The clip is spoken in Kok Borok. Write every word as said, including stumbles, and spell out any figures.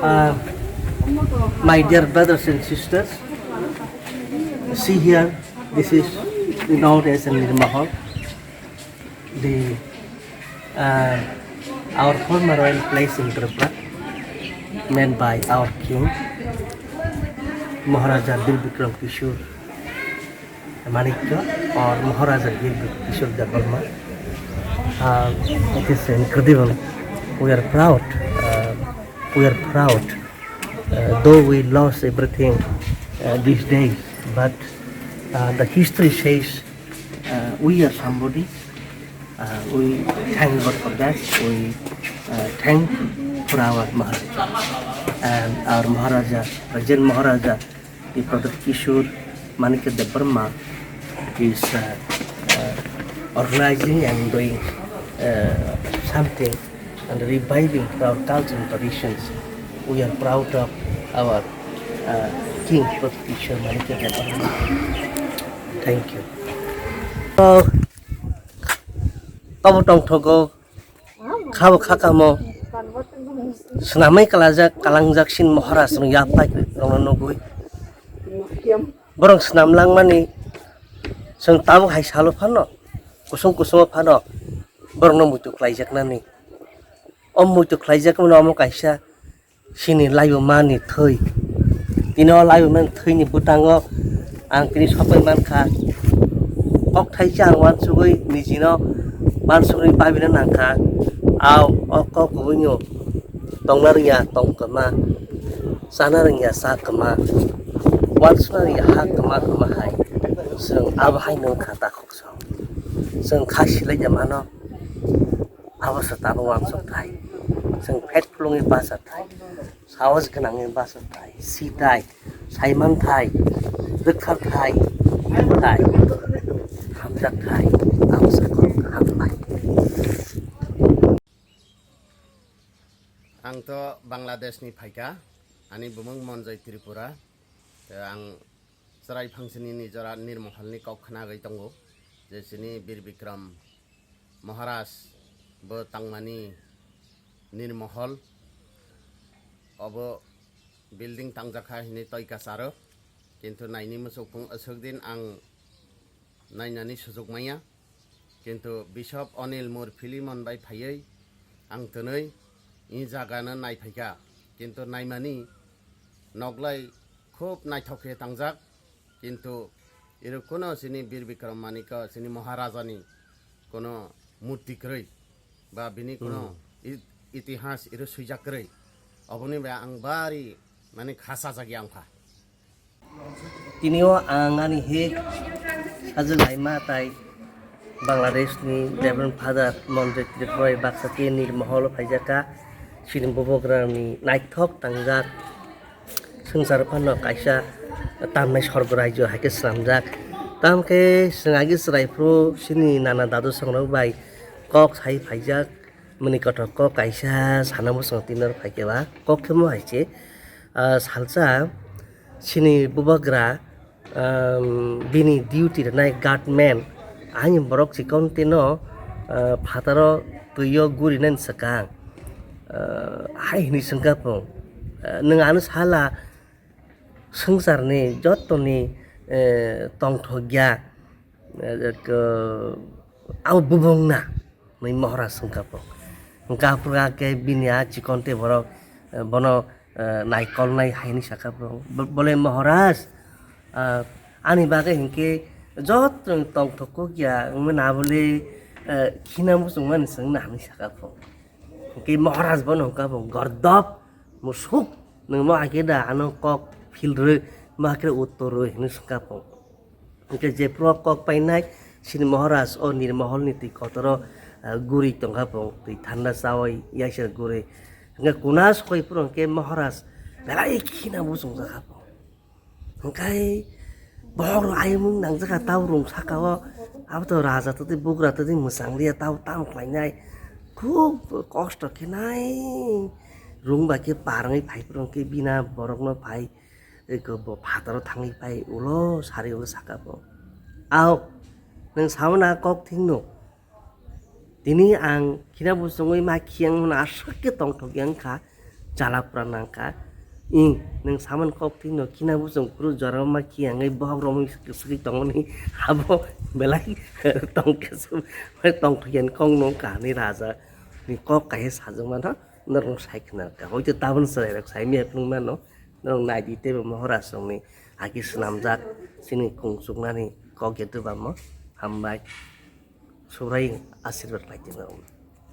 Uh, my dear brothers and sisters, see here, this is known as a Nirmahal. The, uh, our former royal place in Tripura, made by our king, Maharaja Bir Bikram Kishore Manikya or Maharaja Bir Bikram Kishore Debbarma. Uh, it is incredible. We are proud. Uh, we are proud. Uh, though we lost everything uh, these days, but uh, the history says uh, we are somebody. Uh, we thank God for that. We uh, thank for our Maharaja and our Maharaja, present Maharaja, the Pradip Kishore Manikya Debbarma is uh, uh, organizing and doing uh, something and reviving our culture and traditions. We are proud of our uh, King Pradip Kishore Manikya Debbarma. Thank you. So, tabo tongthogo, khabo khakamo, swnamwi kalajak, kalangjak sin Maharaj rok yaphai rokno nugwi. Borok swnam langmani, chwng tabuk hai salo phano, kusung kusungo phano, borokno muitu khlaijaknani. O muitu khlaijakmani omo kaisa chini laibuma ni thwi. Tini o laibuma ni thwi ni bwtango ang tini sokwi mankha. Kok thaisa ang uansugwi nijino uansugwi babina nangkha. Au, o kok kubui no tongna rwngya tong kwma, chana rwngya cha kwma, uansukna rwngya ha kwma kwma hai. Chwng abo hai no wngkha takhuk song. Chwng kha silai ya mano. Abo se tabuk uansuk thai. Chwng phet phulungwi bacha thai. Sahos gwnangwi bacha thai. Si thai. Saiman thai. Rwkha thai. Thai. Hamjak thai. Abo se kok hambai. Ang to Bangladesh ni phaikha. Ani bumung Monjoy Tripura. Te ang chwrai phangsini nijora Nirmohol ni kok khnagwi tongo. Je chini Bir Bikram Maharaj bo tangmani Nirmohol, obo building tangjakha hinwi toika charo, kintu naini muchukphung aswk din ang nainani sujuk manya, kintu Bishop Anil Murphy limon bai phaiwi ang twnwi i jagano naiphaikha, kintu naimani noglai khub naithok khe tangjak, kintu iro kuno chini Bir Bikram Manikya chini Maharajani kuno murti kwrwi ba bini kuno i-, itihas iro swijak kwrwi, oboni bai ang bari mani khasajak ya wngkha. Tini o ang ani hik sajwk laima tai Bangladesh ni Reverend Father Monjoy Tripura bai baksa khe Nirmohol o phaijakha, chini bubagra ni naithok tangjak swngchar phano kaisa tamnai sorgo raijyo hai khe swnamjak. Tamo khe chwng agi chwrai phuru chini nana dadu songrok bai kok sai phaijak. Mani kothok kok kaisa sana bwskango tini oro phaikhe ba kok khe mo hai se, ah, salsa chini bubagra, um, bini duty rwnai guardman, ani borok chikon tino, ah, phataro twio gurinani swkang, ah, hai hwnwi swngkha phung, ah, nwng ano sala swngcharni jotoni, eh, tongthokya, eh, abo bubung na, hwnwi Maharaj wngkha po. Wngkha phuru khe bini a chikon tei borok, eh, bono, eh, naikolnai hai hwnwi sakha phuru. Bo-, bole Maharaj, ah, ani bagwi hinkhe joto tongthok kok ya wngmani abole, eh, khina muchungmani chwngno hwnwi sakha phuru. Hinkhe Maharaj bono wngkha phuru gordop musuk, nwng mo hakhe da ano kok phil rw, mo hakhe uttor rw hwnwi swngkha phung. Hinkhe jephru kok painai, chini Maharaj o Nirmohol ni twi kotoro, ah, guri tongkha phung, twi thanda chaui yaisa guri. Hinkhe kuna sokoi phuru hinkhe Maharaj belai khina muchungjakha phung. Hinkhe borok rok ayung nangjakha tau rung saka o, abo to raja twi bugra twi mwchang liya tau tamo khlainai. Khub kosto khe nai rung bai khe par wngwi phai phuru hinkhe bina borokno phai, eko bo phataro thangwi phai ulo sari ulo saka bo. Ao, nwng sao na kok thwngno? Tini ang khina bwswngwi ma khiyang hwnwi aswk khe tongthok ya wngkha. chalapra nangkha. Ing, nwng saman kok twi no khina buchung kuru jora ma khi ang bohok romwi swkwi tongmani abo belai tongkhe tongthokya kok no kahani raja ni kok kaisa sajwk mano norok sai khna kha. Hoito tabon chwrai rok sai miya phung mano norok nai di teibo mohor aswk ni agi swnamjak chini kung chuknani kok ya dubamo hambai Subrai asirwad lai tino.